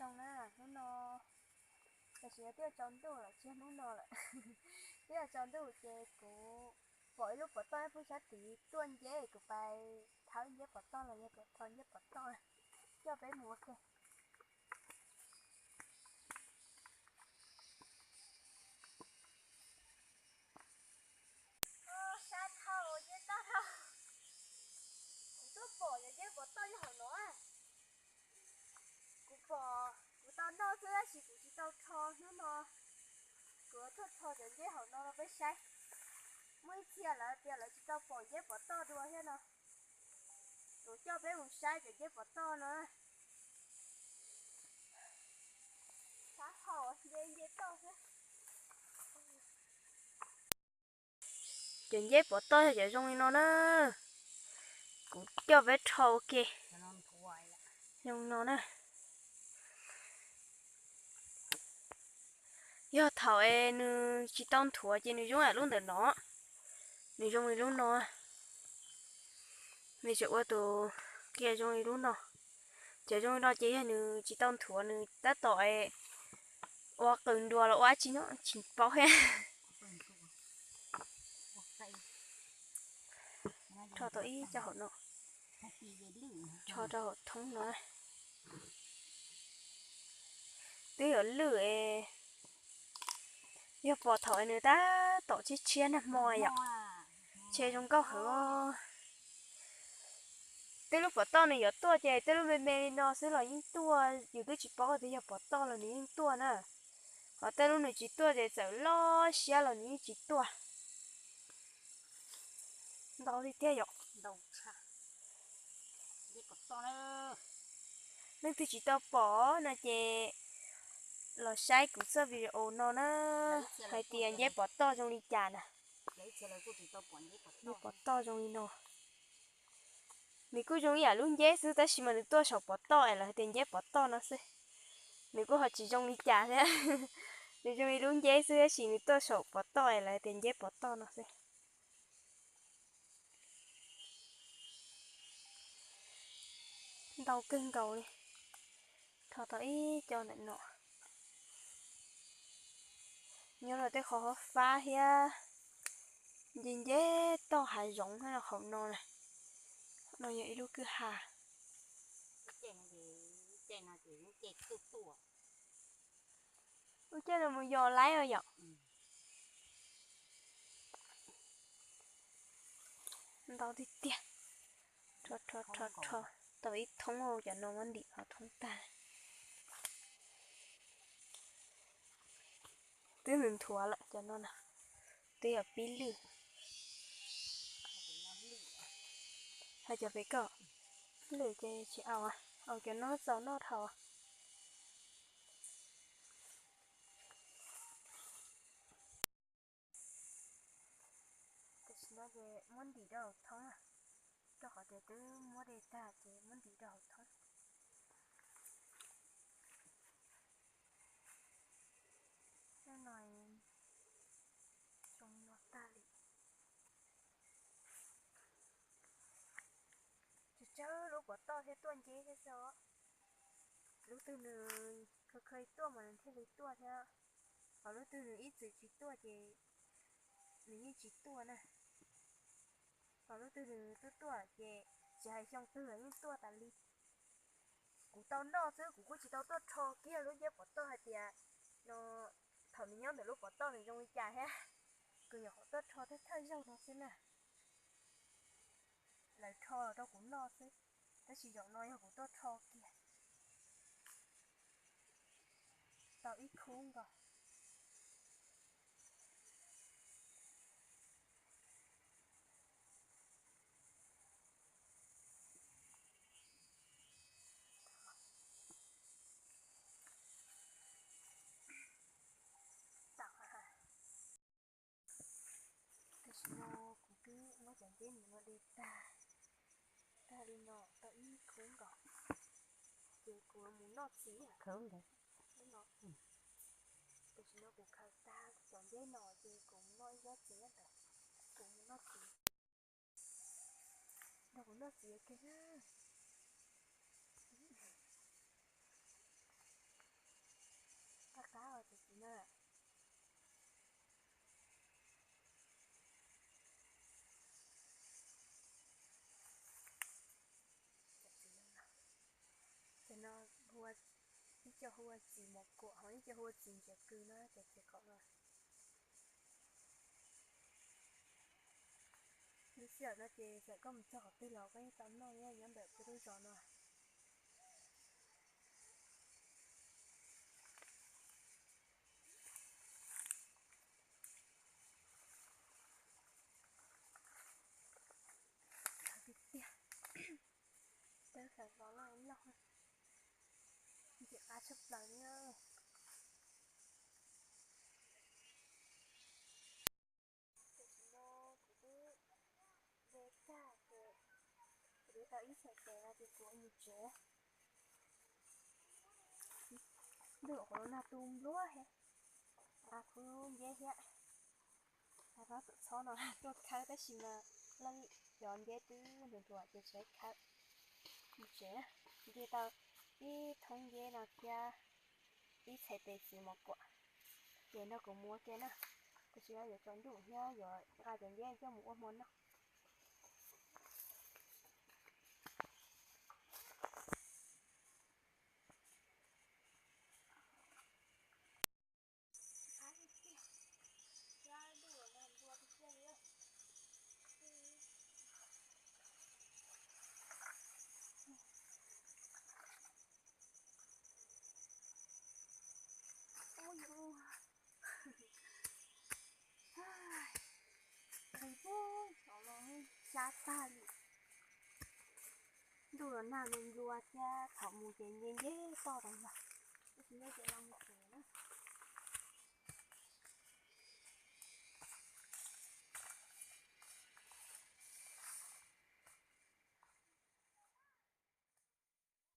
Zoo na, hnub no, tam sim no twb yuav tsaus ntuj lawm, tsis yog hnub no lawm, twb yuav tsaus ntuj ces kuv pom ib lub pov toj nyob pem sab tid tuaj nceb, kuv pais thawb nceb pov toj los yog kuv rho nceb pov toj coj peb mus ua ke. Sab dhau, nceb toj dhau. Kuv tuaj pom cov nceb pov toj nyob hauv no. Kuv pom, kuv tau noj xwb tab sis kuv tsis tau rho hnub no. Kuv tuaj rho cov nceb hauv no rau peb saib. Muaj ib txhia lawv tias lawv tsis tau pom nceb pov toj dua thiab no. Kuv coj peb mus saib cov nceb pov toj no. Sab hau, nceb nceb toj xwb. Cov nceb pov toj yog cov zoo li no na. Kuv coj peb rho ua ke. Zoo no na. Yog thaum es nws tsis tau nthuav ces nws zoo ib yam lub ntawm no. Nws zoo li lub no. Nws tseem ua tus qia zoo li lub no. Cov zoo li no ces yog nws tsis tau nthuav, nws tab tom ua qws nruas los ua dab tsi no tsis paub thiab. Rho tau ib co hauv no, rho rau hauv thoob no. Twb yuav lwj es, yog pom thaum nws tab tom tshiab tshiab nag hmo yom, ntshe zoo nkauj heev. Tej lub pov toj nws yuav tuaj ces tej lub me me li no xwb los yeej tuaj, yus twb tsis paub tias yog pov toj los nws yeej tuaj na. Ho tej lub nws tsis tuaj ces txawm loj siab los nws yeej tsis tuaj. Ntau tiag tiag yom. Leej twg tsis tau pom no ces los saib kuv txoj video no na, hais tias nceb pov toj zoo li cas na. Nceb pov toj zoo li no. Nws kuj zoo ib yam lub nceb xwb tab sis mas nws tuaj saum pov toj es lawv hais tias nceb pov toj no xwb. Nws kuj ho tsis zoo li cas thiab. Nws zoo li lub nceb xwb tab sis nws tuaj saum pov toj es lawv hais tias nceb pov toj no xwb. Ntau kawg nkaus li. Rho tau ib co ntawm no. Nyob rau tej qhov fab thiab, nce nceb toj hav zoov hauv no na. No yog ib lub kwj ha. Lub caij no mus yos laib os yom. Ntau tiag tiag. Rho rho rho rho tau ib thoob, cov no muab ntim hauv thoob tag. Twb nthuav lawm cov no na, twb yuav pib lwj. Hais cov pem koj, lwj ces tsis au, au cov no txaus noj dhau. Tam sim no ces muab ntim rau hauv thoob, rau qhov tias twb muab de tag ces muab ntim rau hauv thoob. Hnub no zoo no tag li. Tsawg tsawg lub pov toj thiab tuaj nceb thiab xwb. Lub twg nws khaws khaws tuaj mas nws thiaj li tuaj thiab. Ho lub twg nws ib txwm tsis tuaj ces nws yeej tsis tuaj na. Ho lub twg nws tuaj tuaj ces tsis hais xyoo twg los yeej tuaj tas li. Kuv tau noj xwb, kuv kuj tsis tau tuaj rho kiag lub nceb pov toj hais tias no, thaum nws nyob ntawm lub pov toj nws zoo li cas thiab. Kuv nyuam qhuav tuaj rho thawj thawj zaug no xwb na. Lawv rho los rau kuv noj xwb, tab sis zaum no yog kuv tuaj rho kiag tau ib khub nkaus. Tam sim no kuv twb muab cov nceb ntawm no de tag, tag li no tau ib khub nkaus, ces kuv mus noj txiv. Tam sim no kuv khaws tag cov nceb no ces kuv mus noj ib zaub txiv ntawd, kuv mus noj txiv. Nrog kuv noj txiv ua ke na. Hu ua txiv mos kuam ho ib co hu ua txiv ntsia kws no ces ces kom no. Lub sij hawm no ces txawm koj mus txog qhov twg los koj yeej tau noj nyob ntawm peb lub zos no. Tiag tiag, peb sawv los loj loj, ntxim qab tshaj plaws li. Tam sim no kuv twb de tag ces kuv twb tau ib txhais tes no ces kuv mus tsev. Ntuj, qhov no nag tu npluab he, a khub nceb thiab. Rab txhom txhob no tuaj khawb tab sis mas cov nceb twb hluas hluas ces tsis khawb. Mus tsev na, nce tau ib thoob nceb no thiab ib txhais tes txiv mos kuam, ces nrog kuv mus ua ke na, tam sim no yuav tsaus ntuj thiab yuav nqa cov nceb coj mus ua hmo noj. Ub, yus, qhov no xyab tag li. Ntuj los nag nplua thiab, thaum mus ces nce nce toj tas zog, tab sis no ces los mus